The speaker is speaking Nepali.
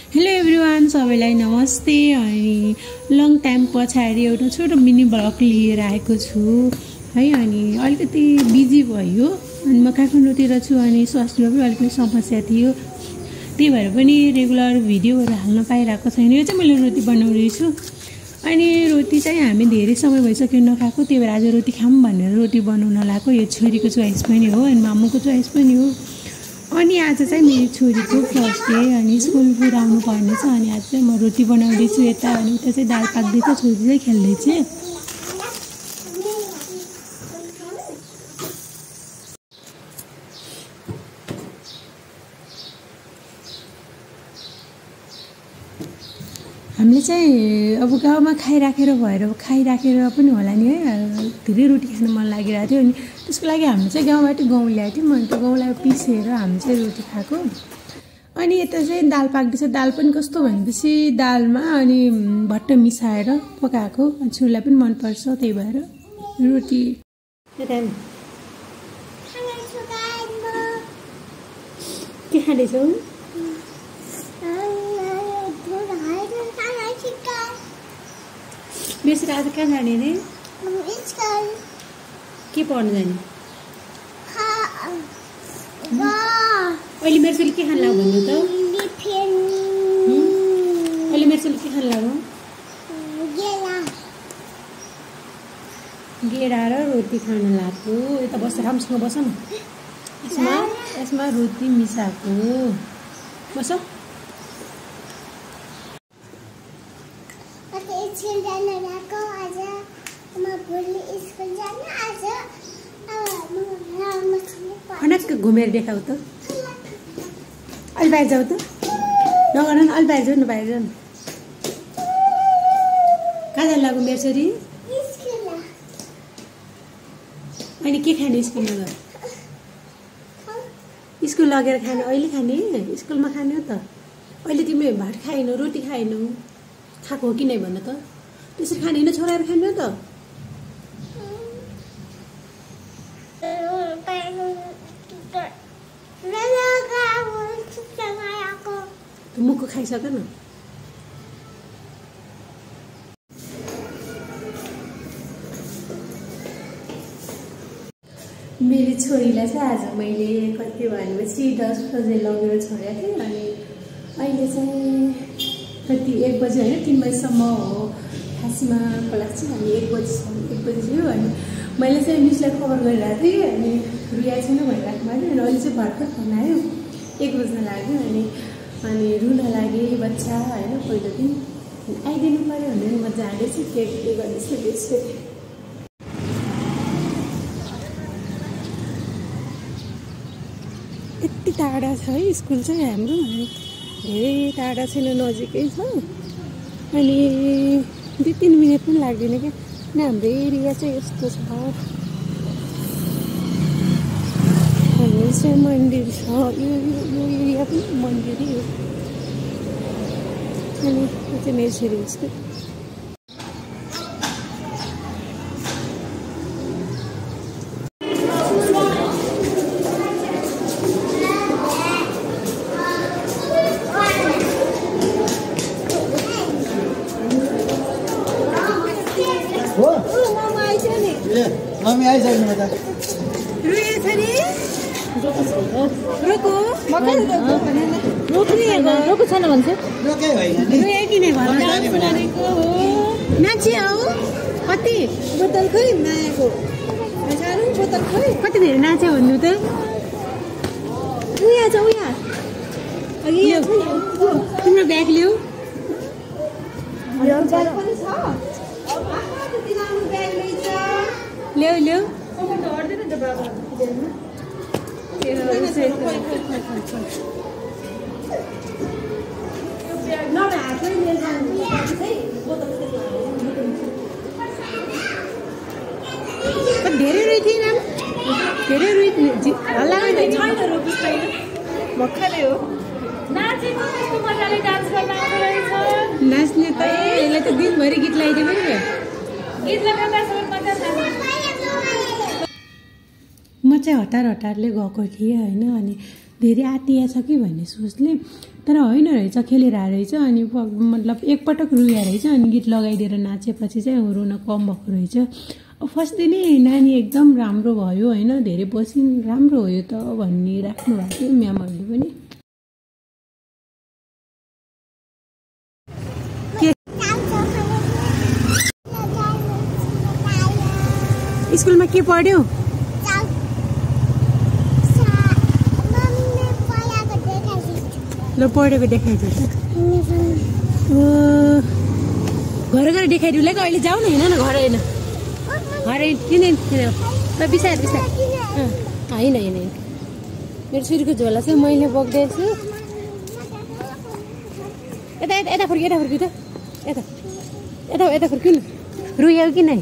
हेलो एभ्रिवान, सबैलाई नमस्ते। अनि लङ टाइम पछाडि एउटा छोटो मिनी ब्लग लिएर आएको छु है। अनि अलिकति बिजी भयो अनि म काठमाडौँतिर छु अनि स्वास्थ्यमा पनि अलिकति समस्या थियो, त्यही भएर पनि रेगुलर भिडियोहरू हाल्न पाइरहेको छैन। यो चाहिँ मैले रोटी बनाउँदैछु अनि रोटी चाहिँ हामी धेरै समय भइसक्यो नखाएको, त्यही भएर आज रोटी खाऊँ भनेर रोटी बनाउन लागेको। यो छोरीको चोइस पनि हो अनि मामुको चोइस पनि हो। अनि आज चाहिँ मेरो छोरीको फर्स्ट डे अनि स्कुल पुऱ्याउनु पर्ने छ अनि आज चाहिँ म रोटी बनाउँदैछु यता अनि उता चाहिँ दाल पाक्दैछ, छोरी चाहिँ खेल्दैछ। हामीले चाहिँ अब गाउँमा खाइराखेर पनि होला नि है, धेरै रोटी खान मन लागिरहेको थियो अनि त्यसको लागि हामी चाहिँ गाउँबाट गहुँ ल्याएको थियौँ अनि त्यो गहुँलाई पिसेर हामी चाहिँ रोटी खाएको। अनि यता चाहिँ दाल पाक्दैछ। दाल पनि कस्तो भनेपछि दालमा अनि भट्ट मिसाएर पकाएको, छोरीलाई पनि मनपर्छ त्यही भएर रोटी। के खाँदैछौ? बेसर आज कहाँ जाने रे? के पढ्नु जाने? अहिले मेरो छोरी के खान लाग्यो भन्नु त? अहिले मेरो छोरी के खान लाग्यो? गेडा र रोटी खान लाग्यो। यता बसेर राम्रोसँग बस न। यसमा रोटी मिसाएको बस। फनक्क घुमेर देखाऊ त। अलि बाहिर जाऊ त। नगर न, अलि बाहिर जाऊ न, बाहिर जाऊ न। कहाँ जानु लाग्यो मेरो छोरी? अनि के खाने स्कुलमा गएर? स्कुल लगेर खाने? अहिले खाने? स्कुलमा खाने हो त। अहिले तिमी भात खाएनौ, रोटी खाएनौ, खाएको हो कि नै भन त। त्यसरी खाने होइन, छोराहरू खाने हो त। मुखको खाइसक न। मेरो छोरीलाई चाहिँ आज मैले कति भनेपछि 10 बजे लगेर छोडेको थिएँ अनि अहिले चाहिँ कति 1 बजे होइन 3 बजीसम्म हो खासमा क्लास चाहिँ। अनि 1 बजी थियो अनि मैले चाहिँ मिसलाई खबर गरिरहेको थिएँ अनि रुया छैन भनिराख्नु भयो अनि अहिले चाहिँ भर्खर फोन आयो। 1 बज्न लाग्यो अनि रुन लागे बच्चा होइन। पहिलो दिन आइदिनु पऱ्यो भने म जाँदैछु, के गर्दैछु त्यसो। यति टाढा छ है स्कुल चाहिँ हाम्रो, धेरै टाढा छैन, नजिकै छ। अनि 2-3 मिनट पनि लाग्दैन क्या, किन हाम्रो एरिया चाहिँ यस्तो छ। हाम्रो चाहिँ मन्दिर छ, यो एरिया पनि मन्दिरै हो। अनि त्यो चाहिँ मेरो छोरी स्कुल। मम्मी आइसक्नु त। रोको छैन भन्छ। नाची हौ कति बोतल खै मायाको बोतल खै कति धेरै नाच्यो भन्नु त। उया छ उया तिम्रो ब्याग ल्याऊ। ल्याऊ धेरै रुई थिएन, धेरै रुई हल्ला भर्खरै हो। नाच्ने त यसलाई त दिनभरि गीत लगाइदिनु नि। म चाहिँ हतारले गएको थिएँ होइन। अनि धेरै आत्तिया छ कि भन्ने सोचले तर होइन रहेछ, खेलेर रहेछ। अनि मतलब एकपटक रुया रहेछ, अनि गीत लगाइदिएर नाचेपछि चाहिँ रुन कम भएको रहेछ। फर्स्ट दिनै नानी एकदम राम्रो भयो होइन, धेरै बसिन्, राम्रो हो यो त भनिराख्नु भएको थियो म्यामहरूले पनि। स्कुलमा के पढ्यौ? ल पढेको देखाइदियो त। घर गएर देखाइदिउँ ल, अहिले जाऊ न, होइन न घर होइन, घर किन ल बिसाएर होइन होइन मेरो छुरीको झोला चाहिँ मैले बोक्दैछु। यता यता यता फर्क्यो, यता फर्क्यो त, यता यता यता फर्क्यो न। रुयाउ कि नै?